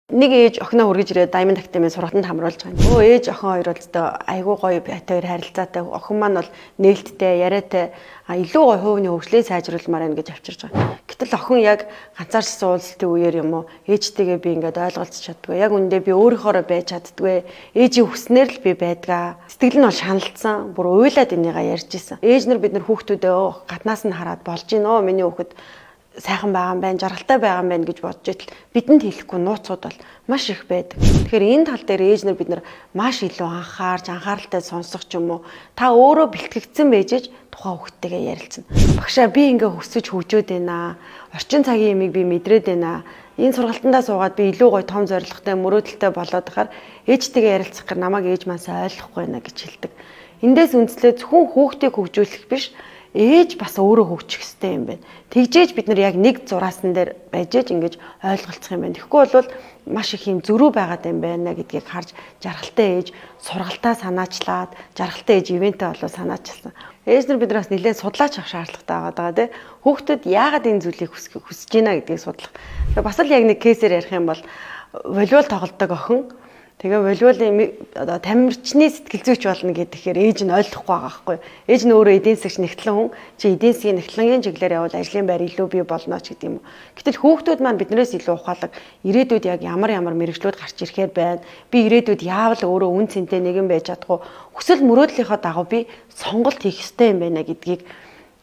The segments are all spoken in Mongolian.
Нэг ээж охиноо хүргэж ирээд Diamond Academy сургалтанд хамруулж байгаа. Өө, ээж охин хоёр бол зөв айгүй гоё бат хоёр харилцаатай. Охин маань бол нээлттэй, яриатай, илүү гоё хувийн хөгжлийг сайжруулмаар байна гэж авчирж байгаа. Гэтэл охин яг ганцаарчсан уулзалтын үеэр юм уу, ээжтэйгээ би ингээд ойлголцож чаддгүй. Яг үндэ би өөрийнхоороо байж чаддгүй. Ээжийн хүснээр л би байдгаа. Сэтгэл нь бол шаналцсан. Бүр уйлаад энийгээ ярьж исэн. Ээж нар, бид нар хүүхдүүдээ гаднаас нь хараад болж гинөө. Миний хүүхэд сайхан байгаа юм байна, жаргалтай байгаа юм байна гэж бодож итэл бидэнд хэлэхгүй нууцуд бол маш их байдаг. Тэгэхээр энэ тал дээр ээж нар, бид нар маш илүү анхаарч, анхааралтай сонсох ч юм уу, та өөрөө бэлтгэгдсэн байж аж тухайн хүүхдтэйгээ ярилцсан. Багшаа, би ингээ өсөж хөгжөөд байна. Орчин цагийн юмыг би мэдрээд байна. Энэ сургалтандаа суугаад би илүү гоё том зорилготой, мөрөөдөлтэй болоод байхаар ээжтэйгээ ярилцах гэр намайг ээж маань сайн ойлгохгүй байна гэж хэлдэг. Эндээс үндслээ зөвхөн хүүхдийг хөгжүүлэх биш, ээж бас өөрөө хөгжих ёстой юм байна. Тэгжээж бид нар яг нэг зураасан дээр байж ээж ингэж ойлголцох юм байна. Тэгэхгүй бол маш их юм зөрүү байгаад юм байна гэдгийг харж, жаргалтай ээж сургалтаа санаачлаад, жаргалтай ээж event ээ болоо санаачилсан. Ээж нар, бид нар бас нэлээд судлаач авах шаардлагатай байгаа даа, тий. Хүүхдүүд яагаад энэ зүйлийг хүсэж байна гэдгийг судлах. Тэгээ бас л яг нэг case ээр ярих юм бол волейбол тоглодог охин. Тэгээ волейболын одоо тамирчны сэтгэл зүйч болно гэхээр ээж нь ойлгохгүй байгаа байхгүй. Ээж нь өөрөө эдийн засагч нэгтлэн хүн. Чи эдийн засгийн нэгтлэнгийн чиглэлээр явбал ажлын байр илүү бий болно ч гэдэг юм уу. Гэтэл хүүхдүүд маань биднээс илүү ухаалаг, ирээдүйд яг ямар ямар мэргэжлүүд гарч ирэхээр байна. Би ирээдүйд яавал өөрөө үн цэнтэй нэгэн байж чадах уу? Хүсэл мөрөөдлийнхөө дагуу би сонголт хийх ёстой юм байна гэдгийг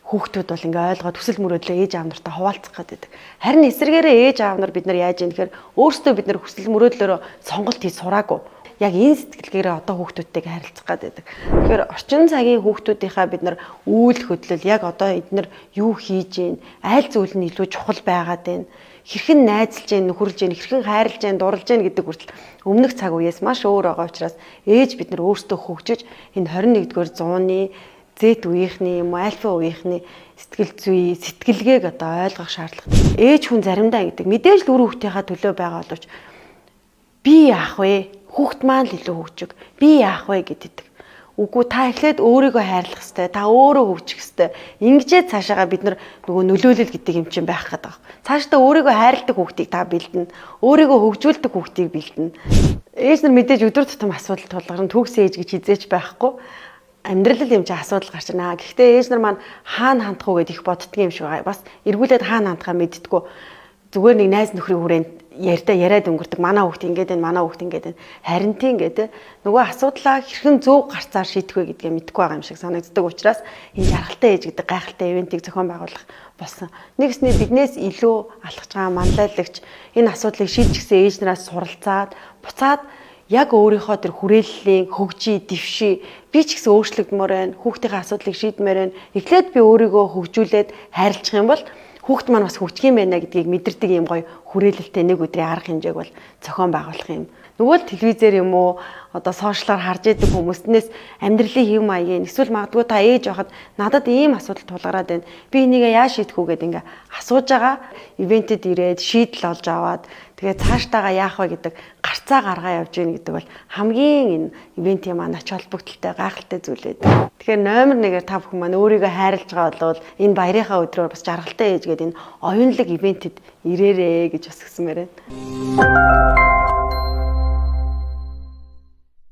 хүүхдүүд бол ингээ ойлгоод хүсэл мөрөөдлөө ээж аав нартай хуваалцах гэдэг. Харин эсрэгээрээ ээж аав нар, бид нар яаж юм гэхээр өөрсдөө бид нар хүсэл мөрөөдлөөрөө сонголт хийж сураагүй. Яг энэ сэтгэлгээрээ одоо хүүхдүүдтэйг харилцах гэдэг. Тэгэхээр орчин цагийн хүүхдүүдийнхаа бид нар үйл хөдлөл, яг одоо эднэр юу хийж гин, аль зүйл нь илүү чухал байгаад байна, хэрхэн найзалж гин, нөхөрлж гин, хэрхэн хайрлаж гин, дурлж гин гэдэг хүртэл өмнөх цаг үеэс маш өөр байгаа учраас ээж бид нар өөрсдөө хөгжиж, энэ 21-р зууны Z үеийнхний юм уу, альфа үеийнхний сэтгэл зүй, сэтгэлгээг одоо ойлгох шаардлагатай. Ээж хүн заримдаа гэдэг мэдээж л үр хүүхдийнхаа төлөө байгаа боловч би яах вэ? Хүүхд маань л илүү хөгжиг. Би яах вэ гэдэг. Үгүй, та эхлээд өөрийгөө хайрлах хэрэгтэй. Та өөрөө хөгжих хэрэгтэй. Ингэжээ цаашаага бид нар нөгөө нөлөөлөл гэдэг юм чинь байх гэдэг. Цаашдаа өөрийгөө хайрладаг хүүхдийг та бэлдэнэ. Өөрийгөө хөгжүүлдэг хүүхдийг бэлдэнэ. Ээж нар мэдээж өдөр тутам асуудал тулгарна. Төгс ээж гэж хизээч байхгүй, амьдрал юм чи асуудал гарч ирнэ. Гэхдээ ээж нар маань хаана хандах уу гэдээ их боддго юм шиг байгаа. Бас эргүүлээд хаана хандахаа мэддэггүй. Зүгээр нэг найз нөхрийн хүрээнд ярьдаа яриад өнгөрдөг. Манай хүүхд ингэж байна, манай хүүхд ингэж байна. Харин тийм ингээд нөгөө асуудлаа хэрхэн зөв гарцаар шийдэх вэ гэдгээ мэдэхгүй байгаа юм шиг санагддаг учраас энэ жаргалтай ээж гэдэг гайхалтай event ийг зохион байгуулах болсон. Нэгсний биднээс илүү алхаж байгаа манлайлагч, энэ асуудлыг шийдчихсэн ээж нараас суралцаад, буцаад яг өөрийнхөө тэр хүрээллийн хөгжий, дэвший, би ч гэсэн өөрчлөгдмөр байна. Хүүхдийнхээ асуудлыг шийдмээр байна. Эхлээд би өөрийгөө хөгжүүлээд хайрлах юм бол хүүхд маань бас хөгжих юм байна гэдгийг мэдэрдэг юм гоё хүрээлэлтэй нэг өдрийн арга хэмжээг бол зохион байгуулах юм. Нөгөө л телевизээр юм уу, одоо social аар харж идэг хүмүүстнээс амьдралын хэв маягийн, эсвэл магадгүй та ээж байхад надад ийм асуудал тулгараад байна. Би энийг яаж шийдэх үү гэдэг ингээ асууж байгаа event эд ирээд шийдэл олж аваад, тэгээ цаашдаага яах вэ гэдэг гарцаа гаргаа явж гин гэдэг бол хамгийн энэ event ийн маань ач холбогдолтой, гайхалтай зүйл байдаг. Тэгэхээр номер 1-ээр та бүхэн маань өөрийгөө хайрлаж байгаа бол энэ баярынхаа өдрөөр бас жаргалтай ээж гэдэг энэ оюунлаг event эд ирээрээ гэж бас хүсмээр байна.